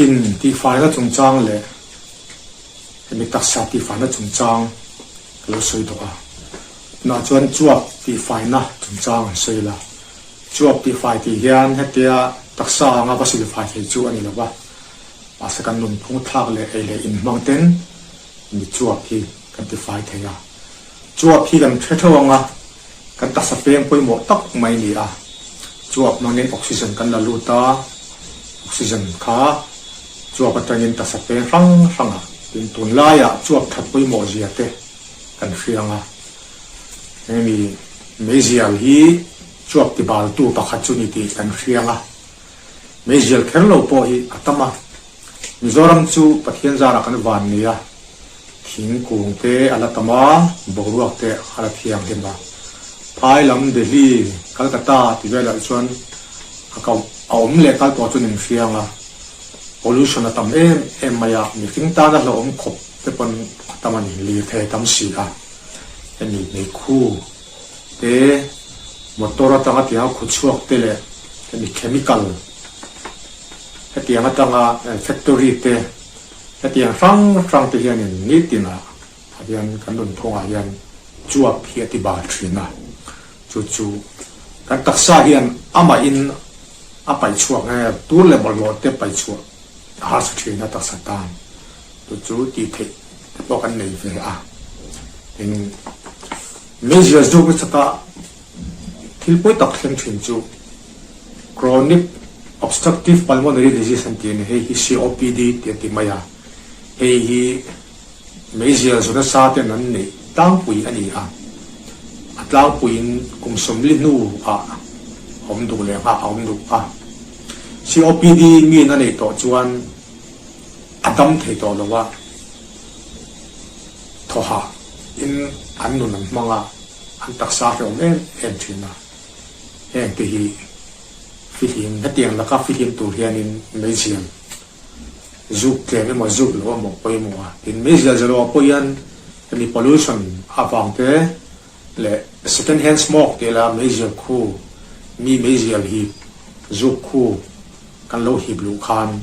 Thin tihfaina chungchang leh hemi taksa tihfaina chungchang ka lo sawi tawh a. Tunah chuan chuap tihfaina chungchang an sawi la. Chuap tihfai tih hian hetia taksa anga va silfai thei chu a ni lo va, mahse kan nunphung thlak leh ei leh inhmang ten mi chuap hi kan tifai thei a. Chuap hi kan hre theuh ang a, kan taksa peng pawimawh tak mai a ni a. Chuap hmangin oxygen kan la lut a, oxygen kha chuap atangin taksa peng hrang hrangah tin tunlaiah chuap that pawimawh zia te kan hria ang a. Hemi meizial hi chuap tibaltu pakhat chu ni tih kan hria ang a, meizial kher lo pawh hi a tam a. Mizoram chu Pathian zarah kan van nei a, thingkung te a la tam a, boruak te a la thianghlim a. Phai lam Delhi, Calcutta ti velah chuan a ko a awm leh kal tawh chuan inhriang a, pollution a tam em em mai a, mihring tana hlauhawm khawp te pawn a tam a ni, lirthei a tam si a. Hemi meikhu te, motor atanga tianga khu chhuak te leh hemi chemical, Hetiang atanga factory te, hetiang hrang hrang te hianin nitin ah hian kan nunphungah hian chuap hi a ti bal thin a, chu chu kan taksa hian amahin a paih chhuak nge tur leh bawlhhlawh te paih chhuah a harsa thin a taksa tan, chu chu tih theih te pawh kan nei ve a. Tin, meizial zuk nachata thil pawi tak thleng thin chu Chronic Obstructive Pulmonary Disease an tih a ni, hei hi COPD tih an ti mai a, hei hi meizial zu nasa ten an neih tlangpui a ni a, a tlangpuiin kum 40 hnu ah a awm duh leh nghah a awm duh a, COPD miin a neih tawh chuan a dam thei tawh lo a, thawhah in an nun an hmang a, an taksa hlawm em em thin a. Heng te hi fihlim, hetiang laka fihlim tur hianin meizial zuk tlem emaw zuk lo emaw pawimawh a. Tin, meizial za loah pawh hian hemi pollution avang te leh second hand smoke tih la meizial khu, mi meizial hip zuk khu kan lo hip luh khan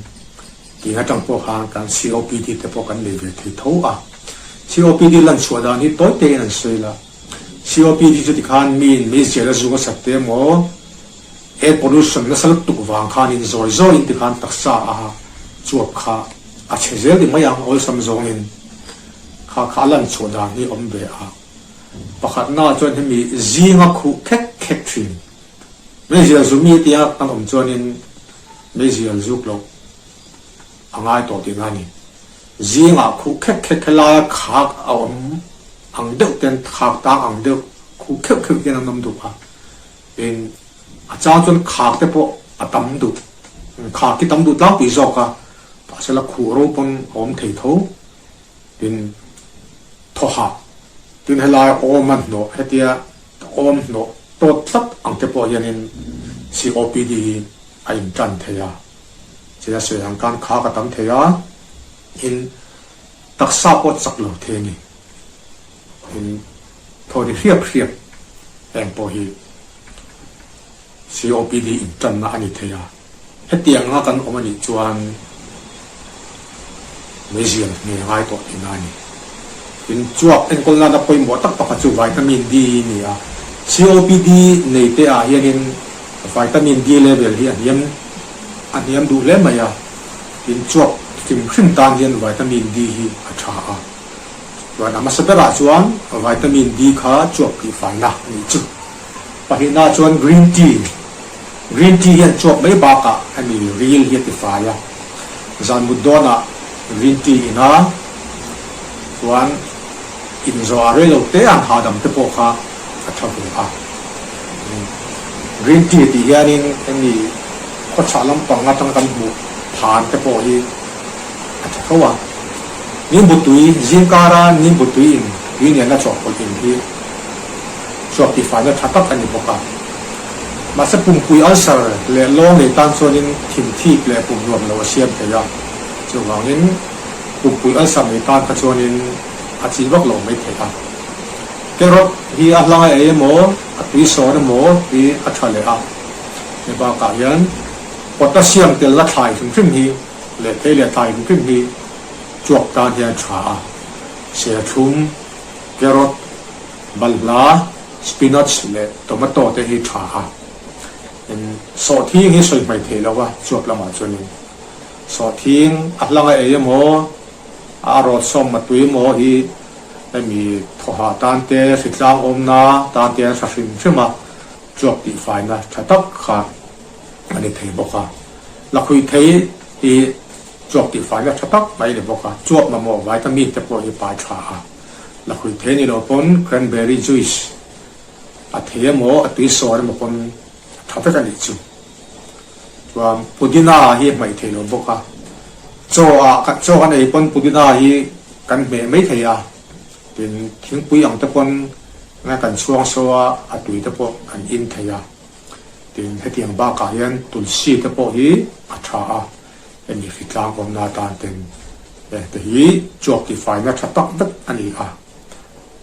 tih atang pawh khan kan COPD te pawh kan nei ve thei tho a. COPD lan chhuah dan hi tawi tein an sawi la. COPD chu tikhan miin meizial a zuk a sat te emaw, air pollution nasa lutuk vang khanin zawi zawiin tikhan taksa a chuap kha a chhe zel ti mai ang awlsam zawngin kha kha a lan chhuah dan hi awm ve a. Pakhatna chuan hemi zinga khuh khek khek thin. Meizial zu mi tia kan awm chuanin meizial zuk loh a ngai tawh tihna a ni. Zingah khuh khek khek helaia khak a awm ang deuh ten khak tang ang deuh khuh kheuh kheuh hian an awm duh a. Tin, a chang chuan khak te pawh a tam duh. Khak hi tam duh tlangpui zawk a, mahsela khuh ro pawn a awm thei tho. Tin, thawhah, tin helai awm a hnawh hetia awm hnawh tawt tlat ang te pawh hianin COPD hi a intan thei a. China sawi ang khan khak a tam thei a, in taksa pawh chak lo thei a ni. In thaw ri hriap hriap heng pawh hi COPD intanna a ni thei a. Hetiang anga kan awm a nih chuan meizial nge ngai tawh tihna a ni. In chuak enkawl nana pawimawh tak pakhat chu vitamin D a ni a. COPD nei te ah hianin Vitamin D level hi a hniam a hniam duh hle mai a, tin chuak hrim hrim tan hian vitamin D hi a tha a. Chuan a hmasa berah chuan vitamin D kha chuak tihfaina a nih chu. Pahnihna chuan green tea, green tea hian chuak mai bakah hemi ril hi a tifai a, zan mut dawnah green tea ina chuan inzawh a rei lo te an hahdam te pawh kha a tha ve a. Green tea tih hianin hemi khawchhah lampang atanga kan hmuh phan te pawh hi a tha tho a. Nimbu tui, zingkara nimbu tui in tui nena chawhpawlh in hi chuak tihfaina tha tak a ni bawk a. Mahse pumpui ulcer leh lawng nei tan chuanin thinthip leh pum nuam lo a siam thei a, chuvangin pumpui ulcer nei tan kha chuanin a chi vak lo mai thei a. Carrot hi a hlang a ei emaw, a tui sawn emaw hi a tha leh a. Hei bakah hian potassium tel la thlai hrim hrim hi leh thei leh thlai hrim hrim hi chuap tan hian a tha a, serthlum, carrot, balhla, spinach leh tomato te hi tha a. Sawhthing hi sawi hmaih theih lo a chuap lamah chuanin sawhthing a hlang a ei emaw a rawt sawm a tui emaw hi hemi thawhah tan te hritlang awmna tan te an hra hrim hrim a chuap tihfaina tha tak kha a ni thei bawk a. Lakhuih thei hi chuap tihfaina tha tak mai a ni bawk a, chuap mamawh vitamin te pawh hi pai tha a. Lakhuih thei ni lo pawn cranberry juice a thei emaw a tui sawr emaw pawn a tha vek a nih chu. Chuan pudina hi a hmaih theih lo bawk a, chaw ah chaw kan ei pawn pudina hi kan hmeh mai thei a, tin thingpui ang te pawn kan chhuang so a, a tui te pawh kan in thei a. Tin, hetiang bakah hian tulsi te pawh hi a tha a, hemi hritlang awmna atan ten te hi chuak tifaina tha tak vek a ni a.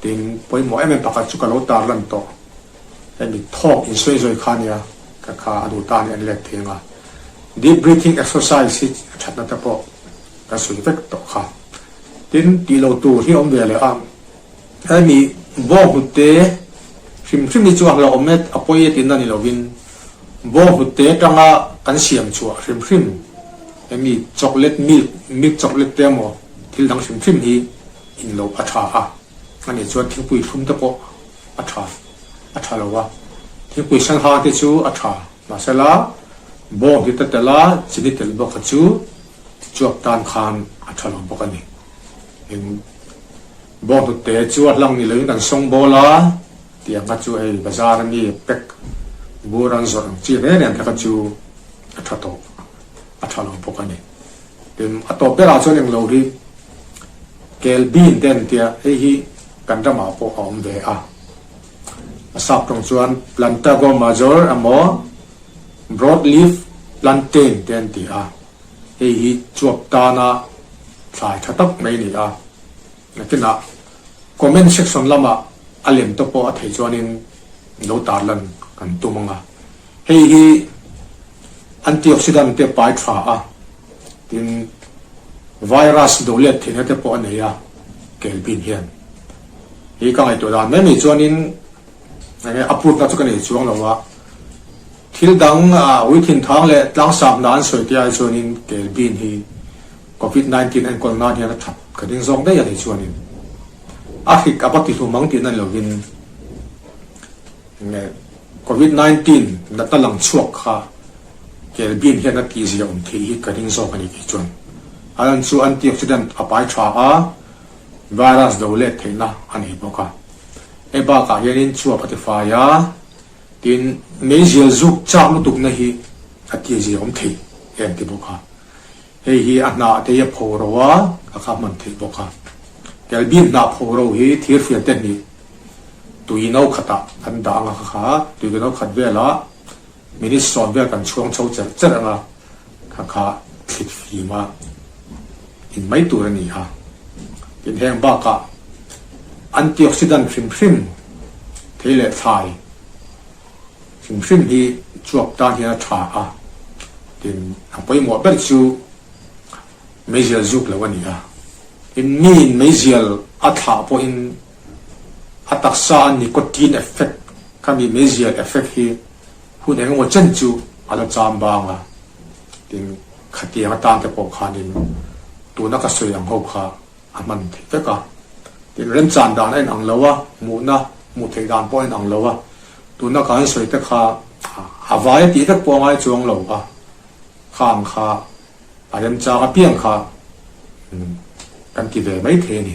Tin, pawimawh em em pakhat chu ka lo tarlan tawh, hemi thawk insawi zawi kha nia, ka kha a duh tan hi an let thei ang a. Deep breathing exercise hi a thatna te pawh ka sawi vek tawh kha. Tin, tih lo tur hi a awm ve leh a. Hemi bawnghnute hrim hrim hi chu a hlauhawm e, a pawi e tihna ni lovin bawnghnute atanga kan siam chhuah hrim hrim hemi chocolate milk, milk chocolate te emaw thil dang hrim hrim hi in loh a tha a, ani chuan thingpui thlum te pawh a tha a tha lo a, thingpui sangha te chu a tha mahsela bawnghnute tel a chini tel bawk kha chu chuak tan khan a tha lo bawk a ni. Eng bawnghnute chu a hlang ni loin kan sawng bawl a, tiang kha chu hei bazar ami pack bur an zawrh ang chi reng reng te kha chu a tha tawh a tha lo bawk a ni. Tin a tawp berah chuan englo hi kel bean te an tia hei hi kan ramah pawh a awm ve a, a sap tawng chuan plantago major emaw broad leaf plantain te an ti a. Hei hi chuap tana thlai tha tak mai a ni a, nakinah comment section lamah a lem te pawh a theih chuanin lo tarlan kan tum ang a. Hei hi antioxidant te pai tha a, tin virus do let theihna te pawh a nei a kelbin hian. Hei ka ngaihtuah dan mai mai chuanin enge a putna chu ka nei chuang lo a. Thil dang ui thinthang leh tlangsam hna an sawi te ai chuanin Kelvin hi Covid 19 enkawl nan hian a that ka ding zawk daih a ni chuanin a hrik a va ti hlum ang tihna ni lovin nge Covid 19 natna lang chhuak kha Kelvin hian a tihzia awm theih hi ka ring zawk a ni kei chuan a lan chu antioxidant a pai tha a virus do let theihna a nei bawk a hei bakah hianin chuap a tifai a. Tin, meizial zuk chak lutukna hi a tihzia awm thei em ti bawk a. Hei hi a hnah te hi a pho ro a, a kha hman theih bawk a. Kelbim hnah pho ro hi thirfian te hnih tui no khatah kan dah ang a kha kha tui no khat velah minute sawm vel kan chhuang chho cher cher ang a, kha kha thlit fim a in mai tur a ni a. Tin, heng bakah antioxidant hrim hrim thei leh thlai hrim hrim hi chuak tan hian a tha a, tin a pawimawh ber chu meizial zuk lo a ni a. Tin, miin meizial a thlah pawhin a taksa a nicotine effect khami meizial effect hi hun engemaw chen chu a la cham bang a, tin khatiang atan te pawh khanin tuna ka sawi ang ho kha a hman theih vek a. Tin, remchan dan a inang lo a, hmuhna hmuh theih dan pawh a inang lo a, tuna ka han sawi te kha a vai a tih vek pawh a ngai chuang lo a, khang kha a remchang apiang kha kan ti ve mai thei a ni.